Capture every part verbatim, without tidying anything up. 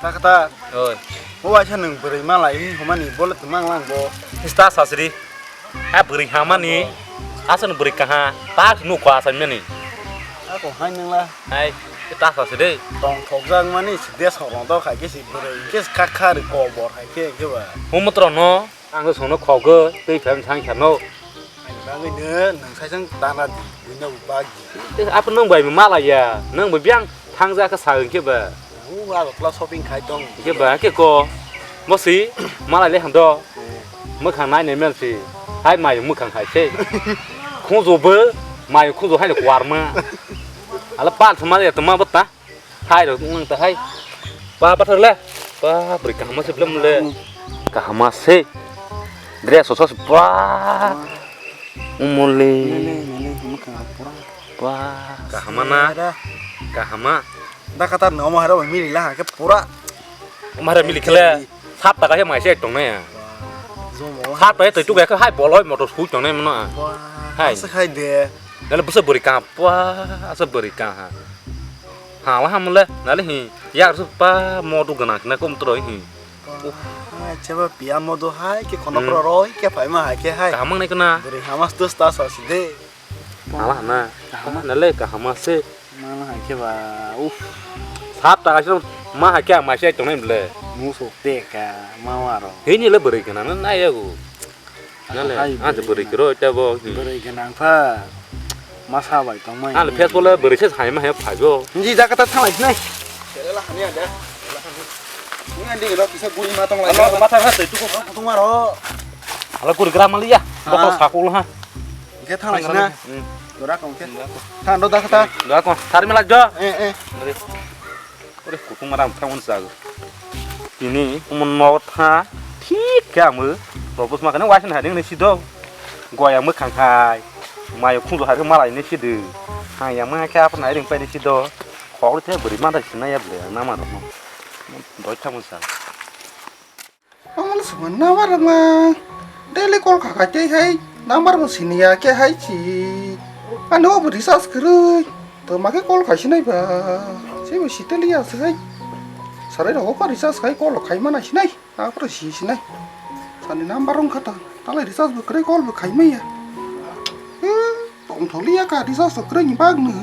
Dakta. Oi. O waisa nwng bwrwi malai wng hwnmani bole twmang lang bo. Ista sasri. Ha bwrwi hamani. Aswk bwrwi kaha. Tak nuk kha asaimani. Ako hai nwngla. Hai. Ista sasri. Tong thokjak mani si des horong to khai khe si bwrwi khe si kha kha ri kobor hai khe khe ba. Humutro no. Ang khe songno khogwi twi phaiyung thang kherno. Ani bagwino nwng saisang tana di, buino bo bag di. Apo nwng bai malaiya, nwng bo biyang thangja khe sa hwnkhe ba. O Agartala shopping khai tong. Hwnkhe ba khe ko, bosi malai le hando. Mwkhang nai nai mel si, hai mayung mwkhang hai se. Khunju bo, mayung khunju hai le kwarma. Ala pal thuma ya tuma bota. Hai rok wng ta hai. Ba pathar le. Ba bwrwi kahama se belum le. Kahama se. Dress so so ba. Umole. Nene, nene, hwnwi kha pura. Ba. Kahama na. Kahama. Da katar no mo haro mili la ke pura. Mara mili khle. Sat taka se mai se tong na ya. Jomo. Sat taka twi tu ga hai boloi motor sui tong na mano. Hai. Asa khai de. Nale busa bwrwi kaham. Ba asa bwrwi kaham. Ha, wa hamle, nali hi, yak su pa modu gana kna kom tro hi. Cheba pia modu hai ke kono pro roi ke phai ma hai ke hai. Kaham nai kna. Bwrwi hamas dus ta sa si de. Hala na. Nale kaham se. Mama hai ke ba, uff. Sap ta kaisa ma hai ke ma se tong nai ble. Musuk te ka ma wa ro. Hi ni le bwrwi gana na yago. Nale, hai, ah, bwrwi bwrwi gwnang. Kiro ita bo. Bwrwi gwnang pha. Masa bai tongmai. Ah, Facebook le bwrwi se sai ma he phajo. Nji da kata thalai sinai. Selela hani ada. Ni andi ro kisa guri ma tong lai. Alo, ma tha ha tei tu ko. Tong ma ro. Ala guri gra mali ya. Ah. Bokol sakul ha. Ke thalai sina. Hmm. Dora kong ke. Than do da kata. Dora kong. Thar mela jo. Eh, eh. Ore kutung maram thang un sago. Tini umon no tha thik khe ang bo. Robos ma kane waisa hai ni sido. Goya mwkhang hai. Mayo khunju hai malai ni sido. Hai ya ma khe apna ring pai ni sido. Khok the bwrwi ma dai sinai ya ble na ma no. Doi thang un sago. Omo le sumon number rok ma daily call kha khai tei hai number bo sini ya khe hai si. Ani obo recharge kwrwi to ma khe call khai sinai ba. Se bo si teli ya se hai. Sarai rok kha recharge khai call khai mana sinai. Apro si sinai. Sani number rok kha ta. Talai recharge bo kwrwi call bo khai maya. Tongthokliya ka recharge rok kwrwi ni bagno.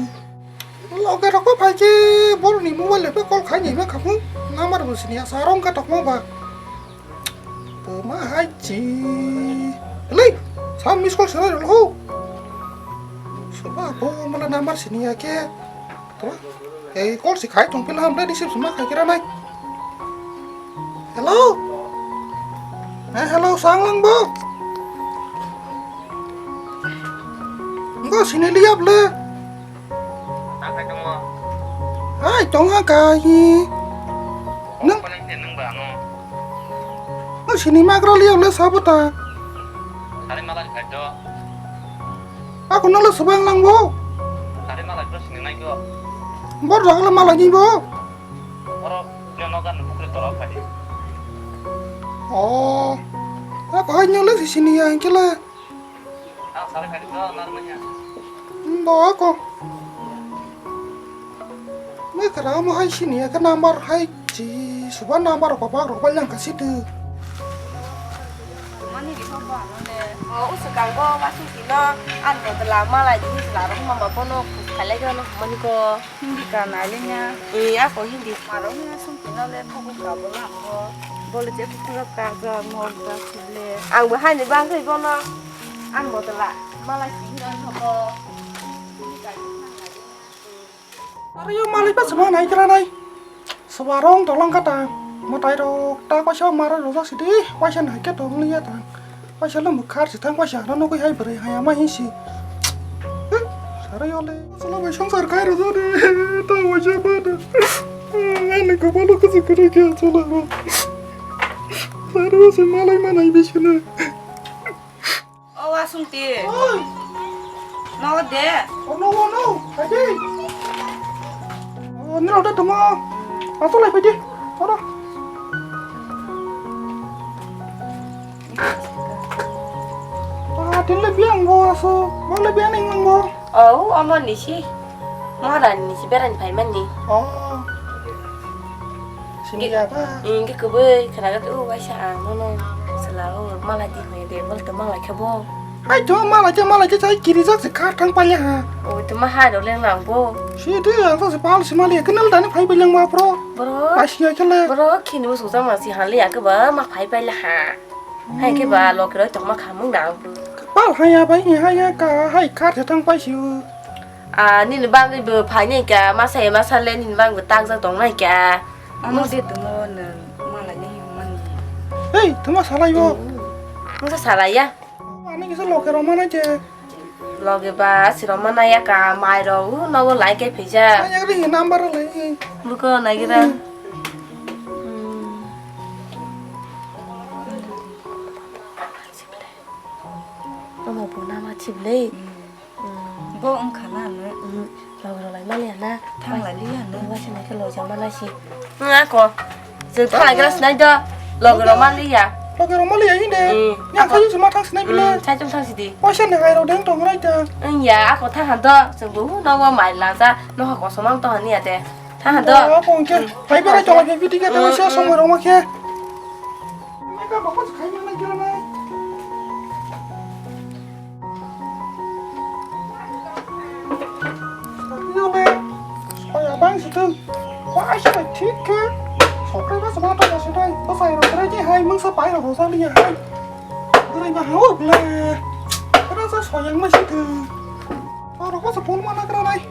Loge rok bo phai khe borok ni mobile bai call khai ni ba khamu. Number bo sini ya sa rong ka tokma ba. Bo ma hai chi. Lei, sa miss call sara rok ho. Soba bo mala number sini ya khe. Ei, call si khai tong pila hamle receive sima khai kira nai. Hello? Eh, hello, sang lang bo? Ngo sini liap le. Hai, tong ha kai. Nang, nang sini magra liap le sabo ta. Ako nang le subang lang bo. Bor jaga le mala ni bo. Oro, nini nogo ni pukri tola phai di. Oh, ako hai nyo le sini ya, hingke le. Ang sari phai di, no, nar manya. Bo ako. Mui kara mo hai sini ya, ke number hai si, suba number ko bak rok ba yang ka si tu. Mani di papa no le. Oh, usu kang bo, masuk sino, an bo de la, mala di, la rok mama bono, khalai gano, mani ko. Hindi ka nai le nya. Eh, ako hindi. Maro nya sum kina le phuku ka bo lang bo. Bo le je phuku ka ka mo ka le. Ang bo hani bang kai bono. Ang bo tala. Mala ki hino hobo. Aro yo malai pa sama nai kra nai. Sabarong tolong ka ta. Matai rok ta ko sa maro rojak sidi. Waisa nai ke tong liya ta. Waisa le mwkhar si thang waisa no nugui hai bwrwi hai ama hinsi. Sarai ole. Sala bai songsar khai rw jani. Ta waisa ba da. Ani kopalo kuchu kwrwi khe sala ba. Sarai waisa malai manai bisino. O wasung ti. Oi. No de. Ono ono. Hai. Nirok da tongmo. Aswk lai phai di. Oro. Ah, tini le biyang bo aswk. Bo le biyang ning nang bo. Oh, omo ni si. Maharani ni si berani phai mani. Oh. Si Hingke, ya ba. Hingke kubui khwnajakgo, o waisa ang nono swlao malai di hwnwi de, bol to malai khe bo. Hai to malai khe, malai khe chai kirijak se kha thang paiya ha. O to ma hai rok leng lang bo. Si de ang to se pal si mali kenal dani phai bai lang ma pro. Bro. Ba si ya khe le. Bro khini bo sujak ma si hali ya ke ba ma phai pai la ha. Hai khe ba lo khe roi tongma khamung na ang bo. Pal hai ya bai ni hai ya ka hai kha the thang pai si o. A nini bangwi bo phai nai ka masa ya masa le nini bangwi takjak tong nai ka. Amo de tumo nwng malai nai hwnmani. Hei, tuma salai bo. Nwng sa salai ya. Ani kisa loke roma nai ke. Loge ba si roma nai ya ka mai ro u nogo lai ke phija. Ani agri number le. Buko nai gira. Omo bo nama chible. Bo wngkha na ano. Logi rok lai maliya na. Thang lai liya ano. Waisa nai khe logi jak ma nai si. Wng ako. Chwng thang lai gra sinai do. Logi rok maliya. Logi rok maliya hinde. Yang khayu sima thang sinai bile. Chai chum thang sidi. Waisa nai hai rok deng tong rai ta. Wng ya ako thang han do. Chwng bo nogo mai laja. Noha kosom ang tong haniya de. Thang han do. Ako hwnkhe. Hai berai tong lai video khe waisa somoi rok ma khe. Mega bakos khai ma nai kira nai. Yole, soya bang sitwng. Waisa bai thik khe. Sokrai ba sama ta sitwng. Bwsai rok rai khe hai mungsa pai rok rosa liya hai. Bwrwi ba hao ble. Kra sa soya ma sitwng. Aro bwsa phone ma na kra nai.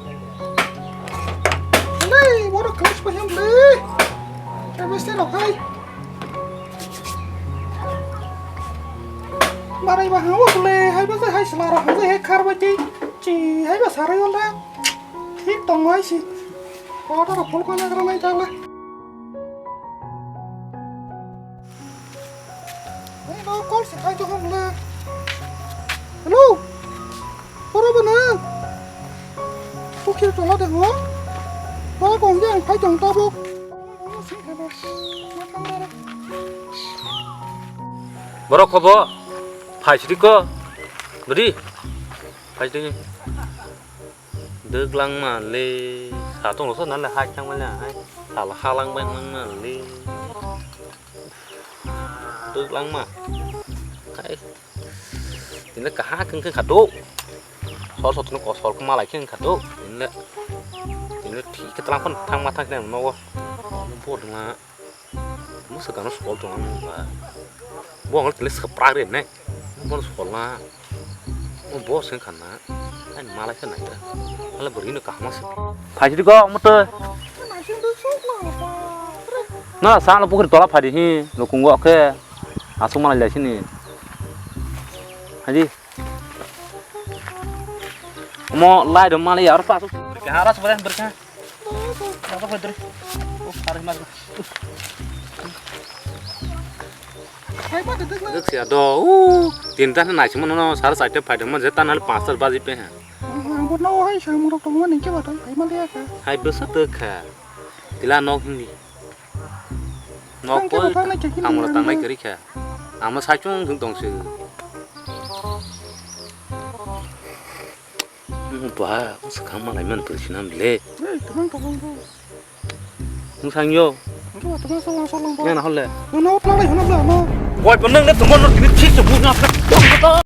Ble, boro class pa hem ble. Chemistry rok hai. Barai ba hao ble, hai ba hai sala rok hai khar ba tei. Chi hai ba sarai wala. Thik tong hai si. Order rok phul kona gra nai jala. Hello, call si khai jong le. Hello. Oro ba na. Pukhir tola de ho. Ba kong jang khai jong tabuk. Borok khobo phaisri ko. Budi. Phaisri. Dwglangma le. Satong roksa nale hai thangmani hai. Sal halang bai mangma le. Dwglangma. Hai. Tini kaha keng keng khato. Sol sotno kosol kma lai keng khato. Tini. Tini thik khe tlang phon thangma thang khe nogo. Bo dwngma. Musa gana sol tong ang ba. Bo ang tele saprak re ne. Bo sol na. Bo bo sen khana. Ai malai khana ita. Ala beri no kahma se. Phai di go moto. Na sa na pukhri tola phai di hi. Lo kungo khe. Asung malai lai sini. Haji. Omo lai do malai ya aro pasu. Berkha aro sebenarnya berkha. Apa betul? Oh, harus masuk. Hai ma de dek na. Dek sia do. Uh, tinta na nai sima no sar side phai de ma je tan hal panch tar baji pe ha. Ang bo no hai sa mo to ma ning ke ba tai hai ma le ka. Hai besa te kha. Tila nok hindi. Nok ko. Ang mo tangnai kari kha. Ang mo sa chung chung tong se. Ba, swkang malai man twi sinam le. Ei, tumang tumang bo. Nwng sang yo. Nwng tumang sa wang sa lang bo. Yang na hole. Nwng na utla lai hwnam la no. Boy, bo nwng ne tumang no tini thik se bu na.